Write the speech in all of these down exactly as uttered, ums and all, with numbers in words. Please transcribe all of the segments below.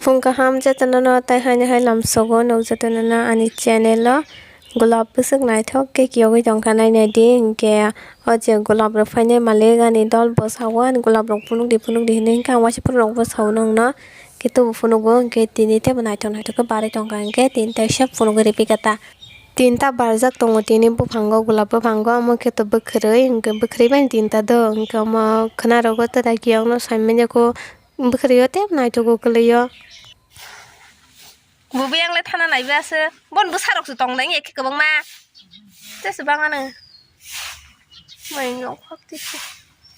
Phung kaham jotono no, tai haino hai lamsogo nuk jotono no ani channel o. Gulab bwswk naithok khe kiyogwi tongkha, nainai di. Hinkhe o je gulab rok phainai malik ani dol bo sao, ani gulab rok phunuk di, phunuk di hinwi. Hinkhe ang waisa phuru rok bo sao nokno, khe tobo phunugo. Hinkhe tini teibo naithok naithok khe barwi tongkha, hinkhe tini teisa phunugwi ripikha ta. Tinta barjak tongo tini buphango, gulab buphango, omo khe to bwkhwrwi, hinkhe bwkhwrwi bai tinta do, hinkhe omo khwnarogo tada kiyokno saimanya kho, bwkhwrwi o tei naithogo kwlwi o. Bo biyang le thana naibi aswk, bon bwsarok se tong nai ekhe kwbangma, tei se bang ano. Mai nok hak tei se.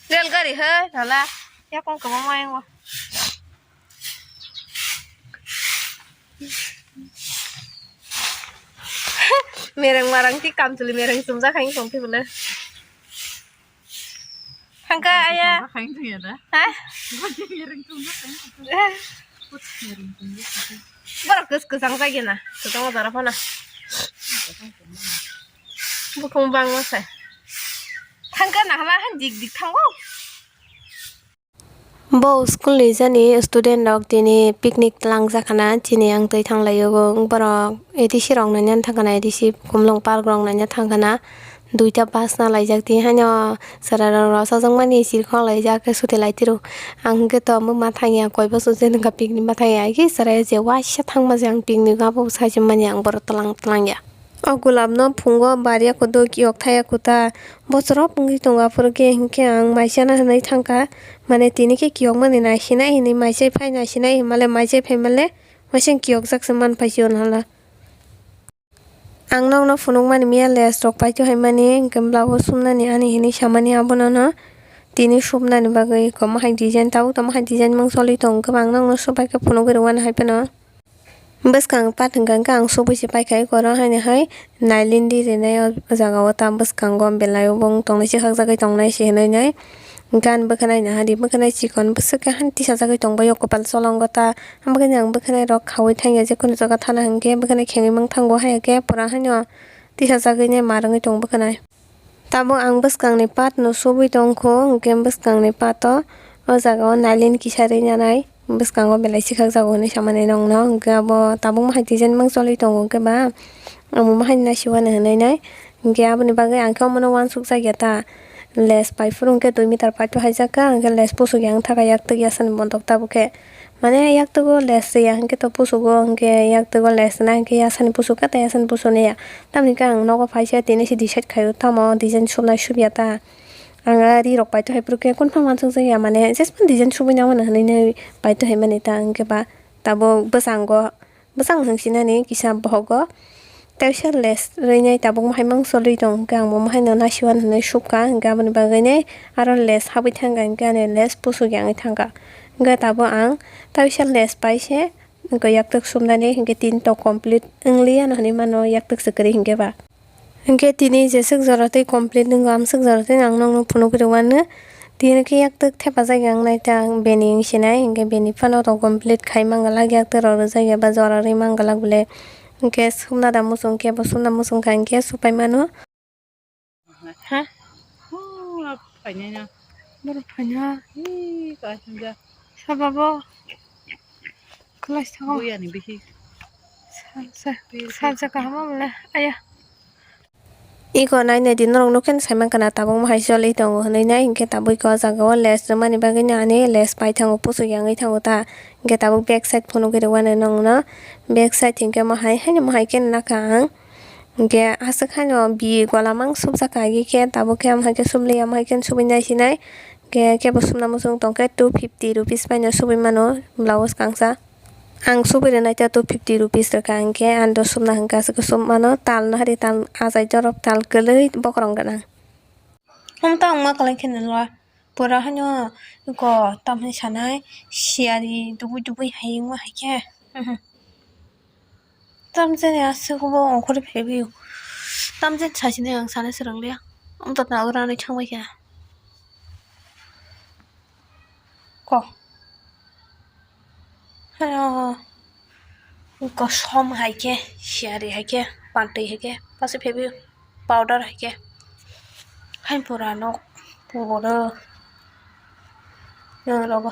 Rel gari hai nala, yakung kwbangma yango. Mereng marang ti kamchwlwi mereng chumjak hai wngtong tei bwle. Thangka aya. Hai wngya da. Ha? Mereng chumjak hai wngtong. Borok kwchang jagena. Kwchang jara phana. Bukhung bangma sai. Thangka nahla han dik dik thango. Bo school ni jani student rok tini picnic tlangjak khana, chini ang twi thanglaio. Borok A D C rok naina thangkhana, A D C Khumlwng park rok naina thangkhana. Duita bus na laijak, tini haino chwrai rok rwchapjak mani sirkok laijak khe suti lai tiro. Ang hwnkhe to omo ma thangya, koi boso je nokha picnic ma thangya, hai khe chwrai je waisa thangma je ang picnic abo sai se mani ang borok tlang tlang ya. O gulab no phungo barya kudo kiyok thaya kuta bochorop wngwi tongo, aphuru khe hinkhe ang mai chana hinwi thangkha, mane tini khe kiyokmani naisinai hinwi mai chai phai naisinai hinmale mai chai phaimanle waising kiyokjak se man phai sio nala. Ang nokno phunukmani miya lace rok paito haimani hinkhe blouse sumnani ani hinwi samani abono no tini sumnani bagwi kwma hai design tabuk tamo hai design mung choli tongo, ang nokno subai khe phunugwi rwmani hai phano. Bwskang pat hwnkha hwnkhe ang subui se paikha eko oro haino hai nailindi rinai o jaga o ta bwskango belai o bo wng tongnai swkakjagwi tongnai se hinui nai. Gan bwkhanai naha di, bwkhanai chikon bwswk khe han tisajagwi tongbai o kwpal cholongo ta. Hamakhe ang bwkhanai rok khaui thangya, jekunu jaga thana hinkhe bwkhanai khengwi mangthango, hai khe pura haino tisajagwi nai mar wngwi tongo bwkhanai. Tabuk ang bwskangni part no subui tongkho, hwnkhe bwskangni part o, o jaga o nailin kisa rinanai, bwskango belai swkak jago hinui samani nongno, hwnkhe abo tabuk mahai design mang choli tongo, hwnkhe ba omo mahai nasiwani hinui nai, hwnkhe aboni bagwi ang khe omono uansuk jakya ta, lace pai phuru hwnkhe dui meter paito haijakha, hwnkhe lace pusuk yang thaka yaktwk yasani bontok tabuk khe. Mane yaktwgo lace ya hwnkhe to pusugo, hwnkhe yaktwgo lace na hwnkhe yasani pusuk kha, tei yasani pusuk ya. Tamoni hwnkhe ang nogo phaisa tini se decide khaio, tamo design subnai subya ta. Ang a ri rok paito hai phuru khe kunphang uansuk jakya, mane jesphano design subui nang mano hinui nai paito hai mani ta, hwnkhe ba tabuk bwskango. Bwsang hwngsinani kisa bohogo teisa lace rwinai tabuk mahaimang cholwi tong, hwnkhe ang bo mahaino nasiwan hinui subkha, hwnkhe aboni bagwinai aro lace habwi thangkha, hwnkhe ani lace pusuk yangwi thangkha. Hwnkhe tabuk ang teisa lace paise, hwnkhe yaktwk subnani hwnkhe tini tok complete wngliya hinui mano, yaktwk se kwrwi hwnkhe ba. Hwnkhe tini jeswk jora tei complete wngkha, amswk jora tei ang nokno phunugwi rwmano. Tini khe yaktwk thepajak yang nai ta ang bini wngsinai, hwnkhe bini phano to complete khai manglak, yaktwk rok rwjak ya ba jora rwi manglak bole. Hwnkhe sumna da muchung khe bo sumna muchung kha hwnkhe supai mano. Ha? Hura phainai na. Borok phaina. Hi, kaisa ja. Saba bo. Class thango. Buyani bihi. Sa, sa, sa, sa kaham bole. Aya. Iko nainai di norok nukhe sai mankha na tabuk mahai choli tongo hinui nai, hinkhe tabuk iko o jaga o lace rwmani bagwi no ani lace pai thango, pusuk yangwi thango ta, hinkhe tabuk back side phunugwi rwmani nokno, back side hinkhe mahai haino mahai khe nakha ang, hinkhe aswk haino bi gola mang subjakha, agi khe tabuk khe amahai khe subliya, amahai khe subui nai sinai, hinkhe kebo subna muchung tongkhe two fifty rupees bai no subui mano blouse kangsa. Ang subui rwnai ta two fifty rupees rwkha, hinkhe ang do subna hwnkha aswk sub mano, tal no hari tal achai jorop tal kwlwi bokorong gwnang. Hum ta wngma kwlai khe nw lwa, pura haino go tamni sanai siyari dubui dubui hai wngma hai khe. Tamjani aswk bo ongkhorwi phaiwi tamjani sachini ang sana swrwng liya, amtwtna ura nwi thangbai kha. Ko. Hayo. Kosom hai khe, siyari hai khe, pantwi hai khe, pasu phebi powder hai khe. Hai pura nok puro. Norogo.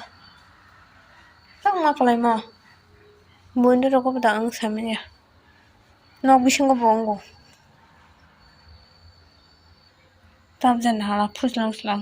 Tang ma palaimo. Buini rogo bo da ang samanya. Nok bisingo bo wngo. Tabjani hala phuslang slang.